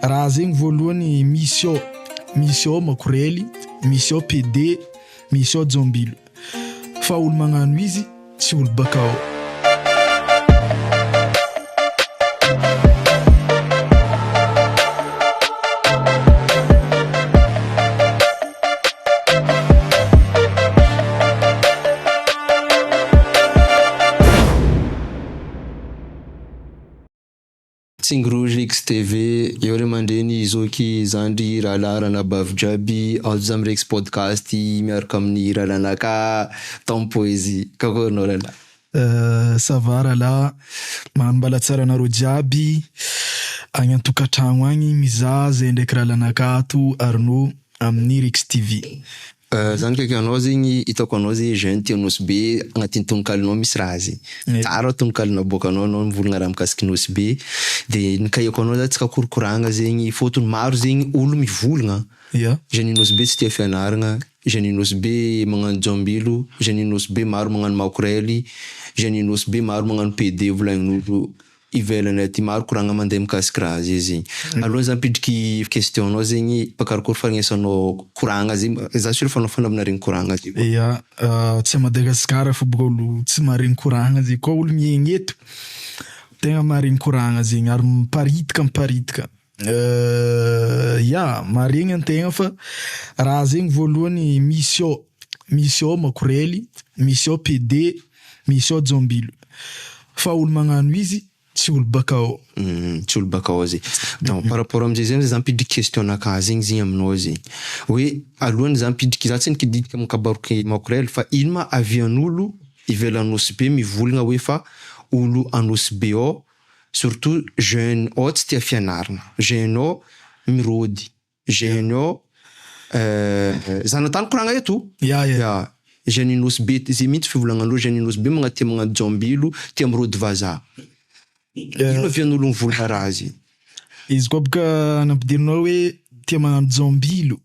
Raha zegny voalohany misy ao, misy ao makorely, misy ao PD, misy ao jambilo. Fa olo magnano izy tsy olo baka ao. Tsingy Rouge XTV, eo ray aman-dreny, zoky, zandry, rahalahy, ranabavy jiaby, ato za mirex podcast miaraka amin'ny rahalanaka Tom Poezy, kakory anao rahalahy? Ça va rahalahy, magnano mbala tsara anareo jiaby agny an-tokantragno agny mizaha zay ndraiky rahalanaka ato Arnaud amin'ny Rex TV. Zany kaiky anao zegny hitako anao zegny jeune tia Nosy Be agnatin'ny tononkalonao misy raha zegny. Tsara tononkalo naboakanao anao mivolagna raha mikasiky Nosy Be de ny kahiako anao zany tsika korokoragna zegny fôtony maro zegny olo mivolagna jeune Nosy Be tsy tia fianaragna, jeune Nosy Be magnano jambilo, jeune Nosy Be maro magnano makorely, jeune Nosy Be maro magnano PD volagnin'olo. Ivelany aty maro koragna mandeha mikasiky raha zay zegny. Aloha za ampidriky question anao zegny fa karakôry faregnesanao koragna zegny, za sur fa anao fa naregny koragna zay koa. Ya, tsy à Madagascar fô bôka olo tsy maharegny koragna zegny, koa olo miaigny eto tegna maharegny koragna zegny ary miparitika miparitika. Ya, maharegny antegna fa raha zegny voalohany misy ao, misy ao makorely, misy ao PD, misy ao jambilo. Fa olo magnano izy tsy olo baka ao. Tsy olo baka ao zay. Donc par rapport amizay zay za ampidriky question nakahy zegny zegny aminao zegny. Hoe alohany za ampidriky, za tsy nikididika amy kabaroky makorely fa ino ma avian'olo ivelan'i Nosy Be mivolagna hoe fa olo a Nosy Be ao Surtout jeune ao tsy tia fianarana, jeune ao mirôdy, jeune ao zanatany koragna eto? Ya ya. Jeune Nosy be zay mintsy fivolagnandreo jeune Nosy be magna tia magnano jambilo, tia mirôdy vazaha. Ino avian'olo mivolagna raha zay? Izy koa boka nampidirinao hoe tia magnano jambilo,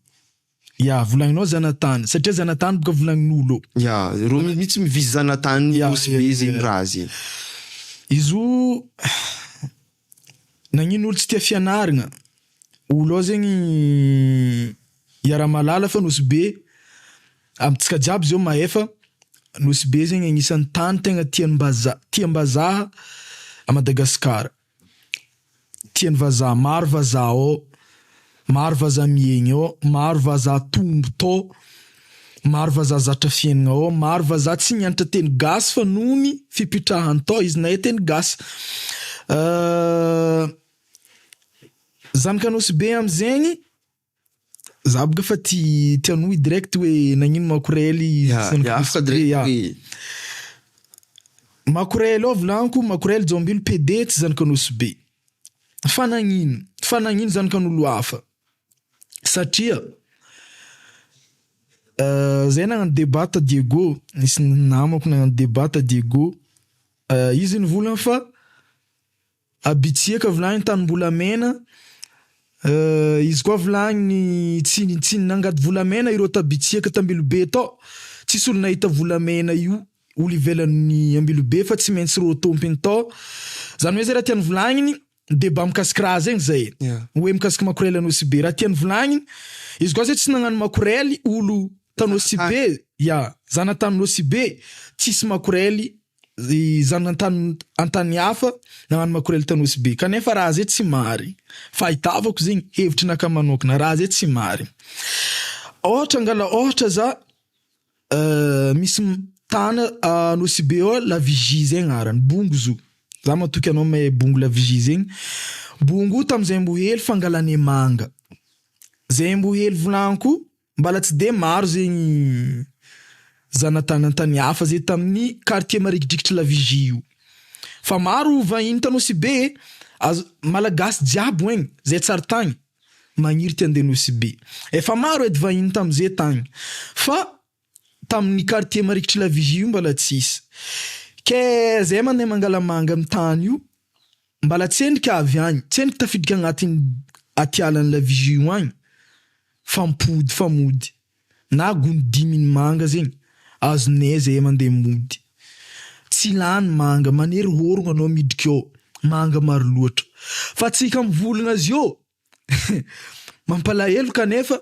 Ya, volagninao zanatany, satria zanatany boka volagnin'olo. Ya, reo mihitsy mivizy zanatany Nosy be zegny raha zegny. Izy io, nagnino olo tsy tia fianaragna, olo ao zegny iaraha-mahalala fa Nosy Be, amintsika jiaby zao mahay fa Nosy Be zegny agnisan'ny tany tegna tiam-bazaha, tiam-bazaha à Madagasikara. Tian'ny vazaha, maro vazaha ao, maro vazaha miaigny ao, maro vazaha tombo tao, maro vazaha zatra fiaignana ao, maro vazaha tsy nianatra teny gasy fa noho ny fipetrahany tao izy nahay teny gasy. Zanak'Anosibe amizegny. Za boka fa ti ti hanohy direct hoe nagnino makorely Ya, ya afaka direct ya. hoe. Makorely ao volagniko, makorely Jaombilo PD tsy zanak'Anosibe. Fa nagnino? Fa nagnino zanakan'olo hafa? Satria zay nagnano debat ta Diego, nisy namako nagnano debat ta Diego, izy nivolagna fa Abitsiaka vilagny tanim-bolamena, izy koa vilagny tsy tsy nangady volamena ireo t'Abitsiaka t'Ambilobe tao, tsisy olo nahita volamena io olo ivelan'ny Ambilobe fa tsy maintsy reo tompiny tao, zany hoe zay raha tiany volagniny, debat mikasiky raha zegny zay, hoe mikasiky makorely Anosibe, raha tiany volagniny, izy koa zay tsy nagnano makorely olo t'Anosibe, ya, zanatany Nosibe tsisy makorely Zany antany antany hafa nagnano makorely tany Nosy Be kanefa raha zay tsy marigny fahitavako zegny hevitry naka manokana raha zay tsy marigny ôhatra angala ôhatra za misy tany a Nosy Be ao la vigie zay agnarany bongo zo za matoky anao mahay bongo la vigie zegny bongo io tamizay mbo hely fangalanay manga zay mbo hely volagniko Mbala tsy de maro zegny zanatany antany hafa zay tamin'ny quartier marikidrikitry la vigie io. Fa maro vahiny ta Nosy Be e, azo malagasy jiaby hoegny zay tsary tagny magniry te andeha Nosy Be. Efa maro edy vahiny tamze tagny fa tamin'ny quartier marikitry la vigie io mbala tsisy. Ke zay mandeha mangala manga am tany io Mbala tsendrika avy agny, tsendriky tafiditra agnatin'ny atialan'ny la vigie io agny fa mipody fa mody. Na gony diminy manga zegny azonay zay mandeha mody. Tsy lany manga, manery hôrogno anao midriky ao, manga maro loatra. Fa tsika mivolagna azy io. Mampalahelo kanefa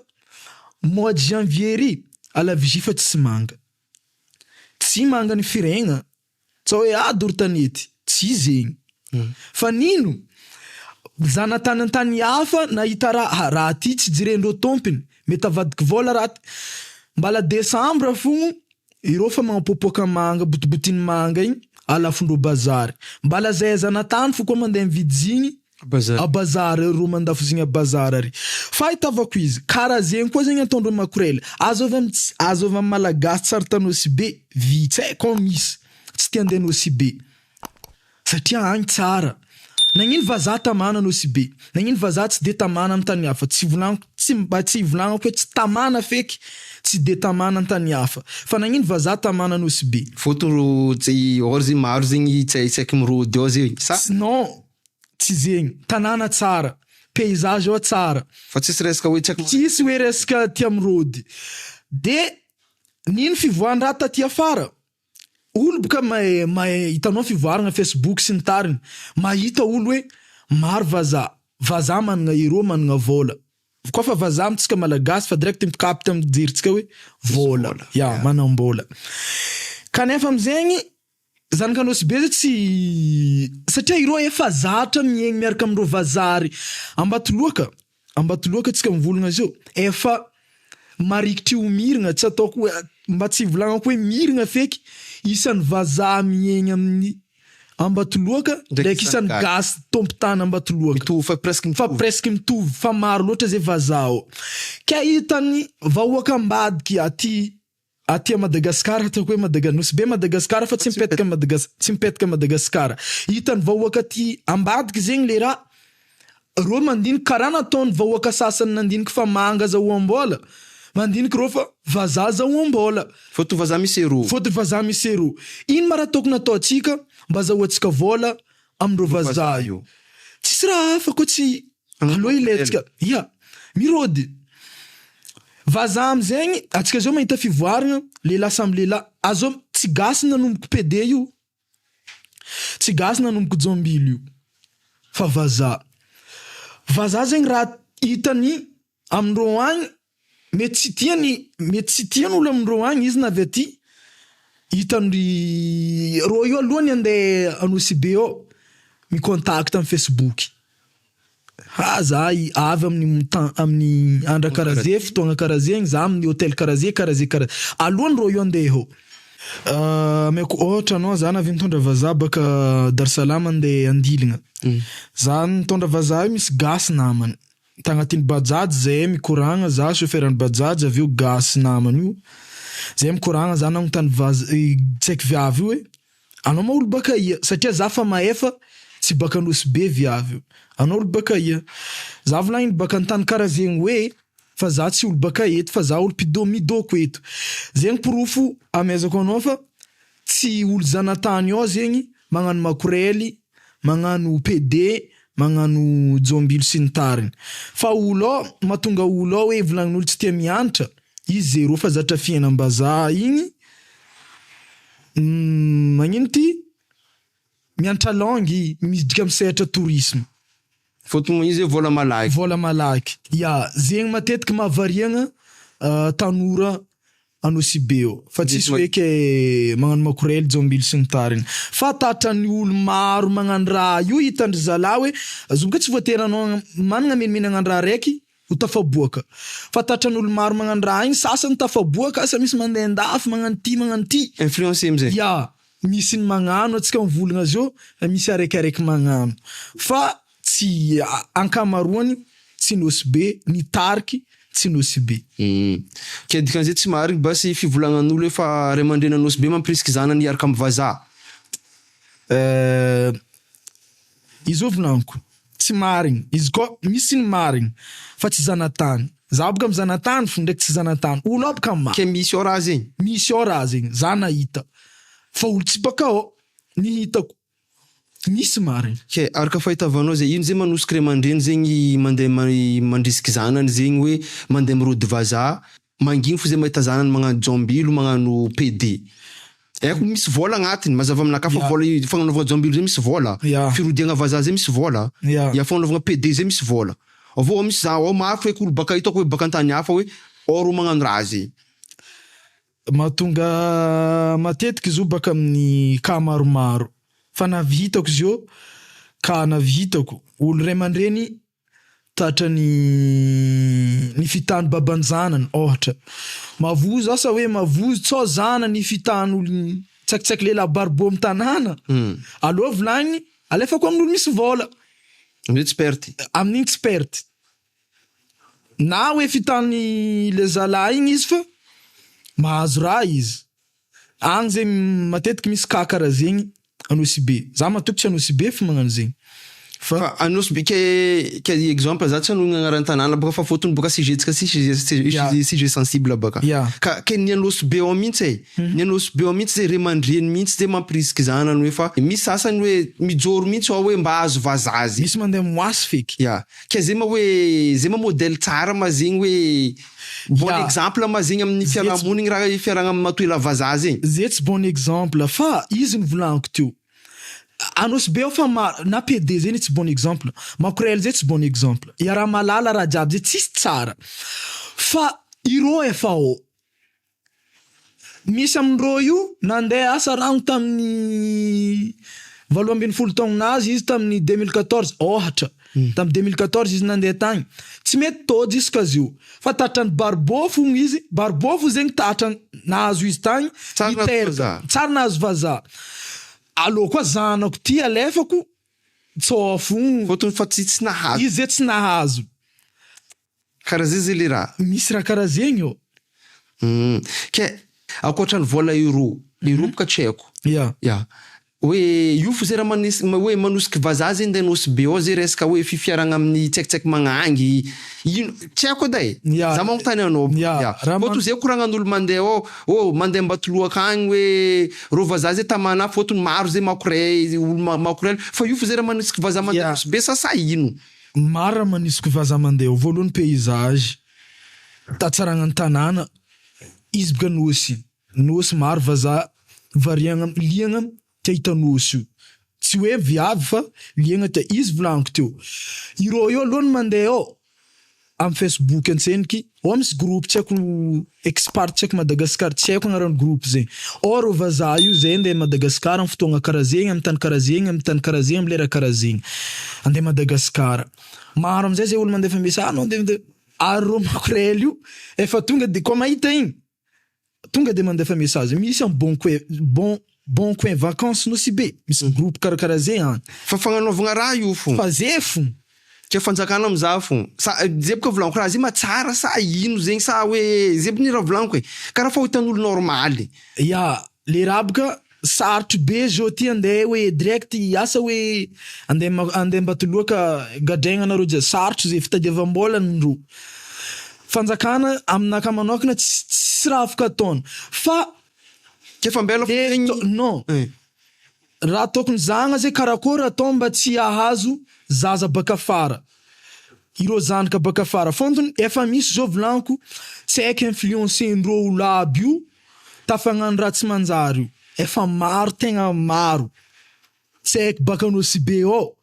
mois de janvier ry à la vigie fa tsy manga. Tsy manga ny firegna Tsa hoe ah doro tanety, tsy zegny. Fa nino? Zanatany antany hafa nahita raha, ah raha ty tsy jerendreo tompiny, mety avadiky vôla raha ty. Mbala desambra fogno ireo fa magnapoapoaka manga, botibotiny manga igny, alafondreo bazary. Mbala zay zanatany fo koa mandeha mividy zigny, A bazary ary ro mandafo zegny a bazary ary. Fa ahitavako izy, kara zegny koa zegny ataondreo makorel. Azo avy am azo avy am malagasy tsary tanosy be, vitsy e, kô misy tsy te andeha nosy be. Satria agny tsara. Nagnino vazaha tamana nosy be? Nagnino vazaha tsy de tamana am tany hafa? Tsy volagniko tsy mba tsy ivolagnako hoe tsy tamana feky, tsy de tamana an-tany hafa. Fa nagnino vazaha tamana nosy be? Fôtony rô tsy or zegny maro zegny tsy tsy haiky mirôdy ao zegny sa? Non, Tsy zegny. Tanàna tsara. Paysage ao tsara. Fa tsisy resaka hoe tsy haiko. Tsisy hoe resaka tia mirôdy. De nino fivoahan-draha taty afara, olo boka mahay mahay hitanao fivoaragna facebook sy ny tariny, mahita olo hoe maro vazaha, vazaha managna euro managna vôla. Koa fa vazaha amintsika malagasy fa direct mi-capte amin'ny jerintsika hoe vôla, ya manam-bôla. Kanefa amizegny Zanak'Anosibe zay tsy satria ireo efa zatra miaigny miaraka amindreo vazaha ary Ambatoloaka, Ambatoloaka tsika mivolagna azy io efa marikitry ho miragna tsy ataoko hoe mba tsy hivolagnako hoe miragna feky isan'ny vazaha miaigny amin'ny Ambatoloaka ndraiky isan'ny gasy tompon-tany Ambatoloaka Mitovy fa presque fa mitovy. presque mitovy fa maro loatra zay vazaha ao ka hitan'ny vahoaka ambadiky aty Aty a Madagascar ataoko hoe Madaga Nosy be Madagascar fa tsy mipetaka Madagas tsy mipetaka Madagascar. Hitan'ny vahoaka aty ambadiky zegny le raha, reo mandiniky karaha nataon'ny vahoaka sasany nandiniky fa manga azahoam-bola, mandiniky reo fa vazaha azahoam-bola. Fôtony vazaha misy euro. Fôtony vazaha misy euro. Ino ma raha tokony ataontsika mba azahoantsika vola amindreo vazaha io? Tsisy raha hafa koa tsy Aleo ilaintsika ya mirôdy vazaha amizegny atsika zao mahita fivoaragna lehilahy samy lehilahy azo tsy gasy nanomboko PD io tsy gasy nanomboko jambilo io fa vazaha vazaha zegny raha hitany amindreo agny Mety tsy tiany, mety tsy tiany olo amindreo agny izy na avy aty, hitandry rô io alohany andeha Anosibe ao mi contact am facebook, ha za avy amin'ny temps amin'ny andra karaha ze fotoagna karaha zegny za amin'ny hotel karaha ze karaha ze karaha alohany rô io andeha ao. Ameko ôhatra anao za navy nitondra vazaha baka Dar Salam andeha Andilagna, za nitondra vazaha io misy gasy namany. Tagnatin'ny bajaj zahay mikoragna, za chauffeur ny bajaj avy eo gasy namany io, zahay mikoragna za nagnontany vaz tsy haiko viavy io hoe anao ma olo baka aia satria za fa mahay fa tsy baka Nosy be viavy io, anao olo baka aia? Za volagniny baka antany karaha zegny hoe fa za tsy olo baka eto fa za olo mpido midôko eto, zegny porofo amezako anao fa tsy olo zanatany ao zegny magnano makorely magnano PD, magnano jombilo sy ny tariny. Fa olo ao, mahatonga olo ao hoe volagnin'olo tsy tia mianatra, izy zéro fa zatra fiainam-bazaha igny, magnino ty? Mianatra langue, miditra am sehatra tourisme. Fôtony izy hoe vôla malaky. Vôla malaky. Ya, zegny matetiky mahavariagna tanora Anosibe eo fa tsisy hoe ke magnano makorely jaombilo sy ny tariny fa tratran'ny olo maro magnano raha io hitandry zalahy hoe zo boka tsy voatery anao managna menimeny hagnano raha raiky ho tafaboaka fa tratran'olo maro magnano raha igny sasany tafaboaka asa misy mandeha andafy magnano ty magnano ty Influencé amizay. Ya misy ny magnano antsika mivolagna azy eo fa misy araikiaraiky magnano fa Tsy ankamaroany tsy Nosy Be ny tariky tsy Nosy Be. Ke dikan'izay tsy marigny basy fivolagnan'olo hoe fa ray aman-dreny Nosy Be mampirisiky zanany hiaraka am vazaha. Euh izy io volagniko tsy marigny izy koa misy ny marigny fa tsy zanatany za boka am zanatany fo ndraiky tsy zanatany olo aby ka Ke misy ao raha zegny? Misy ao raha zegny za nahita fa olo tsy baka ao ny hitako. Misy marina. Ke araka fahitavanao zay ino zay manosiky ray aman-dreny zegny mandeha mandrisiky zanany zegny hoe mandeha mirody vazaha, manginy fo zay mahita zanany magnano jambilo magnano PD. Haiko misy vôla agnatiny, mazava aminakahy fa vôla fagnanaovagna jambilo zay misy vôla, firodiagna vazaha zay misy vôla, ya fagnanaovagna PD zay misy vôla. Avô misy za ao maro feky olo baka hitako hoe baka antany hafa hoe ao rô magnano raha zegny. Mahatonga matetiky izy io baka amin'ny cas maromaro fa navy hitako izy io, cas navy hitako, olo ray aman-dreny tratran'ny ny fitahany baban-janany ôhatra, mavozo asa hoe mavozo tsao zanany fitahan'olo tsaikitsaiky lehilahy baribô amy tanàna, aleo volagniny alefako amin'olo misy vôla. Amin'io tsy perte. Amin'igny tsy perte. Na hoe fitany le zalahy igny izy fa mahazo raha izy. Agny zegny matetiky misy cas karaha zegny Anosibe. Za matoky tsy Anosibe fa magnano zegny. Fa Fa Anosibe ke ke exemple za tsy hanonona agnaran-tanàna bôka fa fôtony bôka sujet-tsika ty sujet sujet sensible bôka. Ka ke ny Anosibe ao mihitsy e, ny Anosibe ao mihitsy zay ray aman-dreny mihitsy zay mampirisiky zanany hoe fa misy sasany hoe mijoro mihitsy ao hoe mba ahazo vazaha zegny. Misy mandeha moasy feky. Ya. Ke zay ma hoe zay ma modèle tsara ma zegny hoe bon exemple ma zegny amin'ny fiarahamonigny raha fiarahagna amin'ny matoela vazaha zegny. Zay tsy bon exemple fa izy novolaniko teo. Anosibe ao fa maro na PD zay anie tsy bon exemple, makorel zay tsy bon exemple, iaraha-mahalala raha jiaby zay tsisy tsara fa ireo efa ao. Misy amindreo io nandeha asa rano tamin'ny 18 taognonazy izy tamin'ny 2014 ôhatra, tamin'ny 2014 izy nandeha tagny, tsy mety tô jusqu'à zio fa tratran'ny baribô fogna izy, baribô fo zegny tratra nahazo izy tagny, Tsary nahazo niteraka, vazaha. tsary nahazo vazaha. Alô koa zanako ty alefako tsô fogna. Fôtony fa tsy tsy nahazo. Izy zay tsy nahazo. Karaha zay zay le raha. Misy raha karaha zegny ô. Ke ankoatran'ny vola euro, euro boka tsy haiko. Ya. Ya. Hoe io fo zay raha manisy hoe manosiky vazaha zay ndeha Nosy Be ao zay resaka hoe fifiaragna amin'ny tsaikitsaiky magnangy, ino tsy haiko edy e. Ya. Za magnontany anao. Ya. Ya. Raha Fôtony zay koragnan'olo mandeha ao, oh mandeha Ambatoloaka agny hoe rô vazaha zay tamana fôtony maro zay makoray olo makorel fa io fo zay raha manosiky vazaha mandeha Nosy Be sa sa ino? Maro raha manisiko vazaha mandeha ao, voalohany paysage, hatsaragna ny tanàna, izy boka Nosy, Nosy maro vazaha variagna liagna te hahita Nosy io, tsy hoe viavy fa liagna te, izy volagniko teo, ireo io aloha ny mandeha ao amy facebook antsendriky, ao misy groupe tsy haiko expart tsy haiko Madagascar tsy haiko agnaran'ny groupe zegny, ao reo vazaha io zay ndeha Madagascar amy fotoagna karaha zegny, amy tany karaha zegny, amy tany karaha zegny, amy lera karaha zegny, andeha Madagascar, maro amizay zay olo mandefa message anao ndeha ndeha, ary reo makorel io efa tonga de koa mahita igny tonga de mandefa message, misy amy bon coin bon bon coin vacances Nosy Be, misy groupe karakaraha zegny agny. Fa fagnanaovagna raha io fô. Fa zay fô. Ke fanjakana mizaha fô. Sa zay boka volagniko raha zay ma tsara sa ino zegny sa hoe zay bony raha volagniko e. Karaha fa hitan'olo normaly. Ya, le raha boka sarotro be zao ty andeha hoe direct hiasa hoe andeha andeha Ambatoloaka gadraigna anareo jiaby, sarotro zay fitadiavam-bola ndro. Fanjakana aminakahy manokana tsy tsisy raha afaka ataony fa Ke fa mbela le non. Raha tokony zahagna zay karakôry atao mba tsy hahazo zaza baka afara, ireo zanaka baka afara fôntony efa misy zao volagniko tsy haiko influencer-ndreo olo aby io tafagnano raha tsy manjary io, efa maro tegna maro, tsy haiko baka Nosy Be ao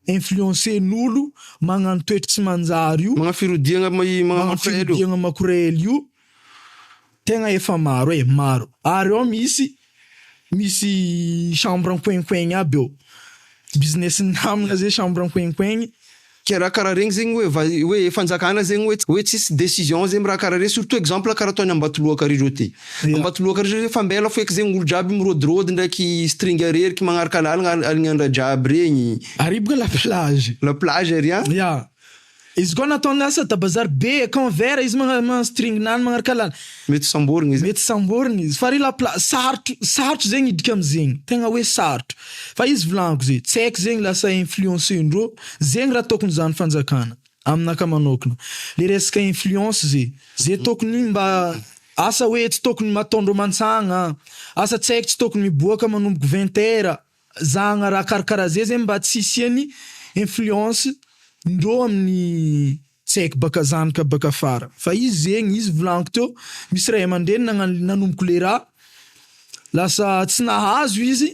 influencer-n'olo magnano toetry tsy manjary io, Magnano firodiagna magnano magnano makorel io. firodiagna makorel io, tegna efa maro e, maro. Ary ao misy misy chambre ankoenkoegny aby ao, business namagna zay chambre ankoenkoegny. Ke raha karaha regny zegny hoe va- hoe fanjakana zegny hoe hoe tsisy décision zegny raha karaha regny surtout exemple karaha ataony Ambatoloaka ary zao ty. Ambatoloaka ary zao fa mbela feky zegny olo jiaby mirodirody ndraiky string areriky magnaraka lalagna alignandra jiaby regny. Ary boka la plage. La plage ary an. Ya. Izy koa nataony asa ta bazary be camp vert izy magnano string nany magnaraka lalagna. Mety samborigny izy. Mety samborigny izy fa ry la plage sarotro sarotro zegny hidriky amizegny tegna hoe sarotro fa izy volagniko zay tsy haiko zegny lasa influencer-ndreo zegny raha tokony zany fanjakana aminakahy manokana le resaka influence zay zay tokony mba asa hoe tsy tokony mataondreo mantsagna asa tsy haiko tsy tokony miboaka manomboky vingt heures zahagna raha karakaraha zay zegny mba tsy hisian'ny influence ndreo amin'ny tsy haiko baka zanaka baka afara fa izy zegny izy volagniko teo misy ray aman-dreny nagnano nanomboko le raha lasa tsy nahazo izy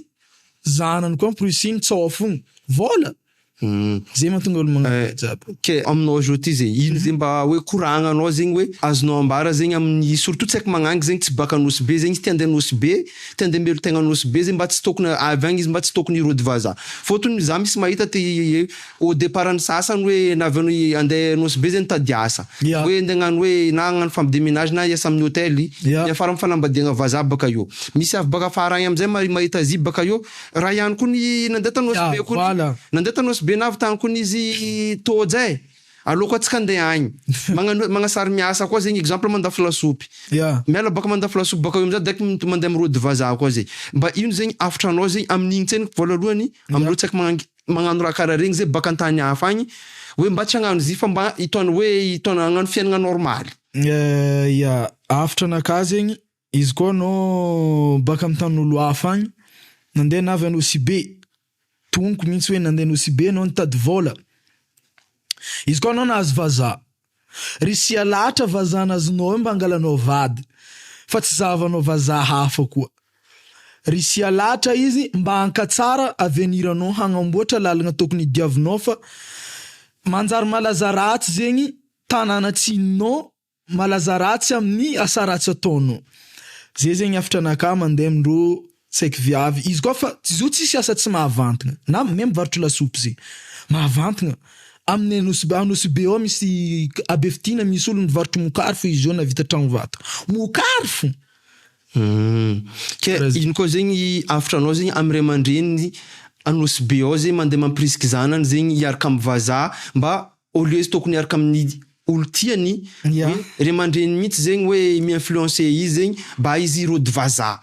zanany koa amporisihiny tsao fogna vola. Zay mahatonga olo magnano raha jiaby. Ke aminao zao ty zegny, ino zegny mba hoe koragnanao zegny hoe azonao ambara zegny amin'ny surtout tsy haiko magnangy zegny tsy baka Nosy Be zegny izy te handeha Nosy Be, te handeha Melon-tegna Nosy Be zegny mba tsy tokony avy agny izy mba tsy tokony hirôdy vazaha. Fôtony za misy mahita ty au départ ny sasany hoe navy any handeha Nosy Be zegny nitady asa. Hoe andeha hagnano hoe na hagnano femme de ménage na hiasa amin'ny hôtel, miafara amin'ny fanambadiagna vazaha baka eo. Misy avy baka afara agny amizay mahita azy baka eo, Raha ihany koa ny nandeha ta Nosy Be koa ny nandeha ta Nosy Be navy tany koa ny izy Toja e! Aleo koa tsika andeha agny. Magnano magnasary miasa koa zegny exemple mandafo lasopy. Miala baka mandafo lasopy baka eo amizay direct mandeha mirôdy vazaha koa zay. Mba ino zegny hafitranao zegny amin'igny tseny voalalohany amindreo tsy haiko magnangy magnano raha karaha regny zay baka antany hafa agny hoe mba tsy hagnano izy fa mba hitaona hoe hitaona hagnano fiaignana normaly. Ya, hafitra anakahy zegny Izy koa anao baka am tanin'olo hafa agny, nandeha na avy Anosibe, tognoko mintsy hoe nandeha Anosibe anao nitady vôla, izy koa anao nahazo vazaha, risia lahatra vazaha nazonao io mba angalanao vady fa tsy zahavanao vazaha hafa koa, risia lahatra izy mba hankatsara avenir anao hagnamboatra lalagna tokony hidiavinao fa manjary malaza ratsy zegny tanàna tsininao Malaza ratsy amin'ny asa ratsy ataonao. Zay zegny hafitra anakahy mandeha amindreo tsaiky viavy izy koa fa izy io tsisy asa tsy mahavantagna na meme mivarotro lasopy zay mahavantagna amin'ny Anosibe Anosibe ao misy à Befitiana misy olo mivarotro mokary fo izy io nahavita tragno vato mokary fo. Ke ino koa zegny hafitranao zegny amin'ny ray aman-dreniny Anosibe ao zegny mandeha mampirisiky zanany zegny hiaraka amin'ny vazaha mba Au lieu izy tokony hiaraka amin'ny olo tiany, hoe ray aman-dreny mihitsy zegny hoe mi-influencer izy zegny mba izy hirôdy vazaha.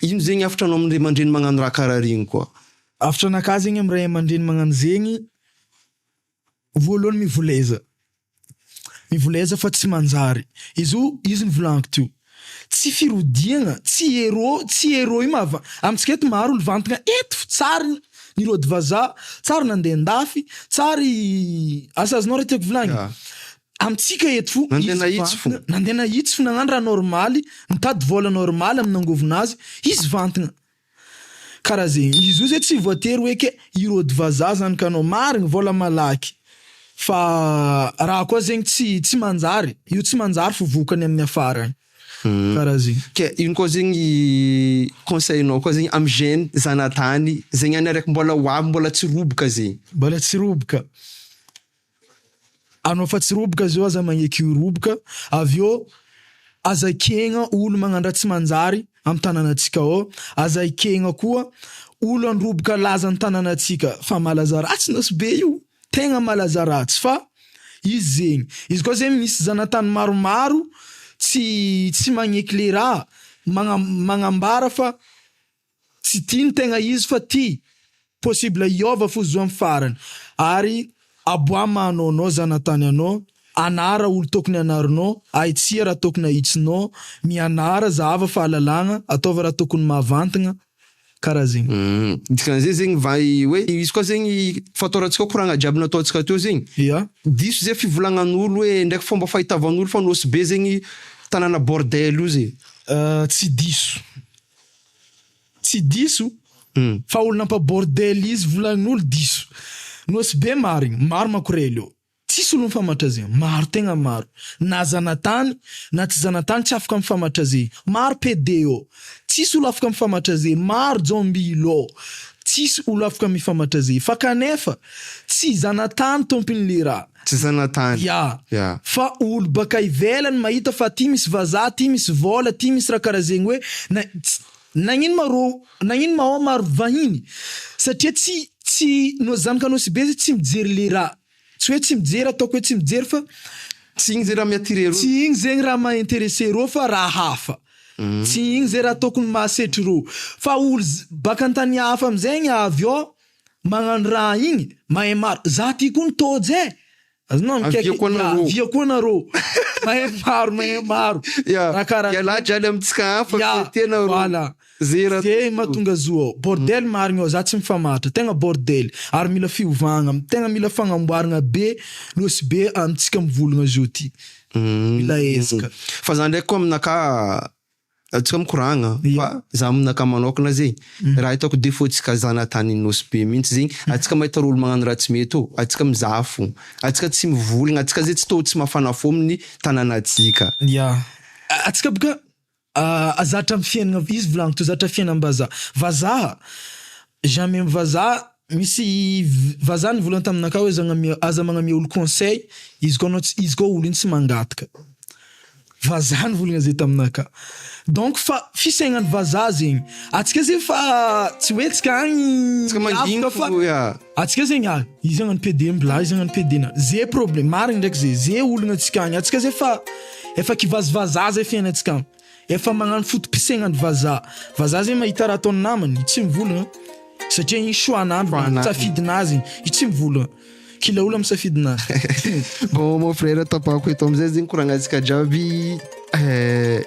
Ino zegny hafatra anao amin'ny ray aman-dreny magnano raha karaha regny koa? Hafatra anakahy zegny amin'ny ray aman-dreny magnano zegny, voalohany mivoleza, mivoleza fa tsy manjary, izy io izy nivolagniko teo, tsy firodiagna, tsy héros, tsy héros io mahava, amintsika eto maro olo vantagna eto fo tsary nirôdy vazaha, tsary nandeha andafy, tsary asa azonao raha tiako volagnina? Amintsika eto fo Nandeha izy nahitsy fo. vantagna, nandeha nahitsy fo nagnano raha normaly, nitady vôla normaly amin'ny nangovona azy, izy vantagna. Karaha zegny. Izy io zay tsy voatery hoe ke hirôdy vazaha zany ka anao. Marigny vôla malaky fa raha koa zegny tsy tsy manjary, io tsy manjary fo vokany amin'ny afara agny. Karaha zegny. Ke ino koa zegny conseil-nao koa zegny amy jeune zanatany zegny any araiky mbola ho avy mbola tsy roboka zegny? Mbola tsy roboka. Anao fa tsy roboka zao aza magneky ho roboka, avy eo aza ekegna olo magnano raha tsy manjary am tanànatsika ao, aza ekegna koa olo handroboka laza ny tanànatsika fa malaza ratsy nosy be io, tegna malaza ratsy fa izy zegny, izy koa zegny misy zanatany maromaro tsy tsy magneky le raha, magna- magnambara fa Tsy tia ny tegna izy fa tia, possible hiova fo zo am farany, ary aboah maha anao anao zanatany anao, anara olo tokony anarinao, ahitsia raha tokony ahitsinao, mianara, zahava fahalalagna, ataova raha tokony mahavantagna, karaha zegny. Dikan'izay zegny va hoe izy koa zegny fataorantsika koragna jiaby nataontsika teo zegny, diso zay fivolagnan'olo hoe ndraiky fomba fahitavan'olo fa Nosy Be zegny tanàna bordel io zegny. Tsy diso. Tsy diso fa olo nampa bordel izy volanin'olo diso. Nosy be marigny, maro makorely eo. Tsisy olo mifamatra zegny, maro tegna maro. Na zanatany na tsy zanatany tsy afaka mifamatra zegny. Maro PD eo, tsisy olo afaka mifamatra zegny, maro jambilo ao, tsisy olo afaka mifamatra zegny. Fa kanefa tsy zanatany tompony le raha. Tsy zanatany. Ya. Ya. Fa olo baka ivelany mahita fa aty misy vazaha, aty misy vôla, aty misy raha karaha zegny hoe na ts nagnino ma rô nagnino ma ao maro vahiny? Satria tsy tsy no zanaka Nosy be zay tsy mijery le raha. Tsy hoe tsy mijery ataoko hoe tsy mijery fa Tsy igny zay raha mi-attirer rô. Tsy igny zegny raha maha-interesser rô fa raha hafa. Tsy igny zay raha tokony mahasetry rô. Fa olo z baka antany hafa amizegny avy ao Magnano raha igny mahay maro za ty koa nitôjy e! Azonao Avia mikaiky koa ya nareo. avia koa nareo mahay maro mahay maro Ya, raha karaha ialahy jialy amintsika any fa ya fety nareo. voilà Zay raha zay mahatonga zo ao bordel marigny ao za tsy mifamatra tegna bordel ary mila fiovagna tegna mila fagnamboaragna be Nosy be amintsika mivolagna zao ty mila ezaka. Fa za ndraiky koa aminakahy. Antsika mikoragna fa za aminakahy manokana zegny raha hitako défaut tsika zanatany Nosy be mintsy zegny antsika mahita olo magnano raha tsy mety ô antsika mizaha fo antsika tsy mivolagna antsika zegny tsy tô tsy mafana fo amin'ny tanànatsika. Ya, antsika boka zatra amin'ny fiainana izy volagniko teo zatra fiainam-bazaha, vazaha jamais vazaha misy vazaha nivolagna taminakahy hoe aza magnamia aza magnamia olo conseil izy koa anao tsy izy koa olo iny tsy mangataka. Vazaha nivolagna zay taminaka. Donc fa fisaignan'ny vazaha zegny. Atsika zegny fa tsy hoe tsika agny Tsika manginy miavaka fa fo ya. atsika zegny ah izy hagnano PD mbla izy hagnano PD na ze problème marigny ndraiky ze ze olagna atsika agny atsika zay fa efa kivazivazaha zay fiainantsika agny efa magnano foto-pisaignan'ny vazaha vazaha zegny mahita raha ataon'ny namany tsy mivolagna satria igny choix-nany Choix-nany. safidinazy igny izy tsy mivolagna. Kila olo amin'ny safidinazy. Bon mon frère tapahako eto amizay zegny koragnantsika jiaby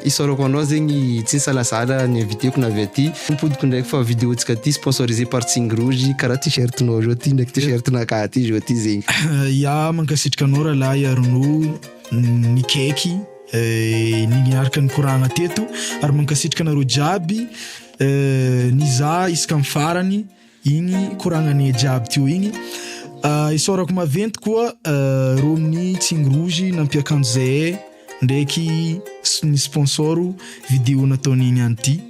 isaorako anao zegny tsy nisalasala ny inviteko navy aty mipodiko ndraiky fa vidéo tsika ty sponsorisé par Tsingy Rouge karaha t-shirt-nao zao ty ndraiky t-shirt-nakahy ty zao ty zegny. Ya mankasitraka anao rahalahy Arnaud nikaiky niaraka nikoragna teto ary mankasitraka anareo jiaby nizaha isaka amin'ny farany. Igny koragnanay jiaby teo igny. Isaorako maventy koa reo amin'ny Tsingy Rouge nampiakanjo zahay ndraiky ny sponsor vidéo nataonay niany ty.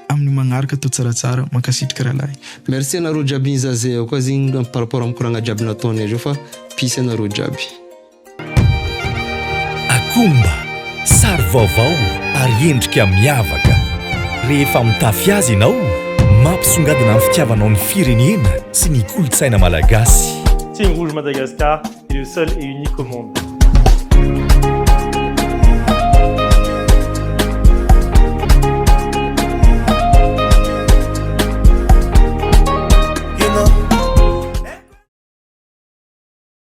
Amin'ny magnaraka atao tsaratsara. Mankasitraka rahalahy. Merci anareo jiaby nizaha zay ao koa zegny par rapport amin'ny koragna jiaby nataonay zao fa peace anareo jiaby. Akomba, sary vaovao ary endrika miavaka. Rehefa mitafy azy ianao, mampisongadina ny fitiavanao ny firenena sy ny kolontsaina malagasy. Team Rouge Madagascar est le seul et unique au monde.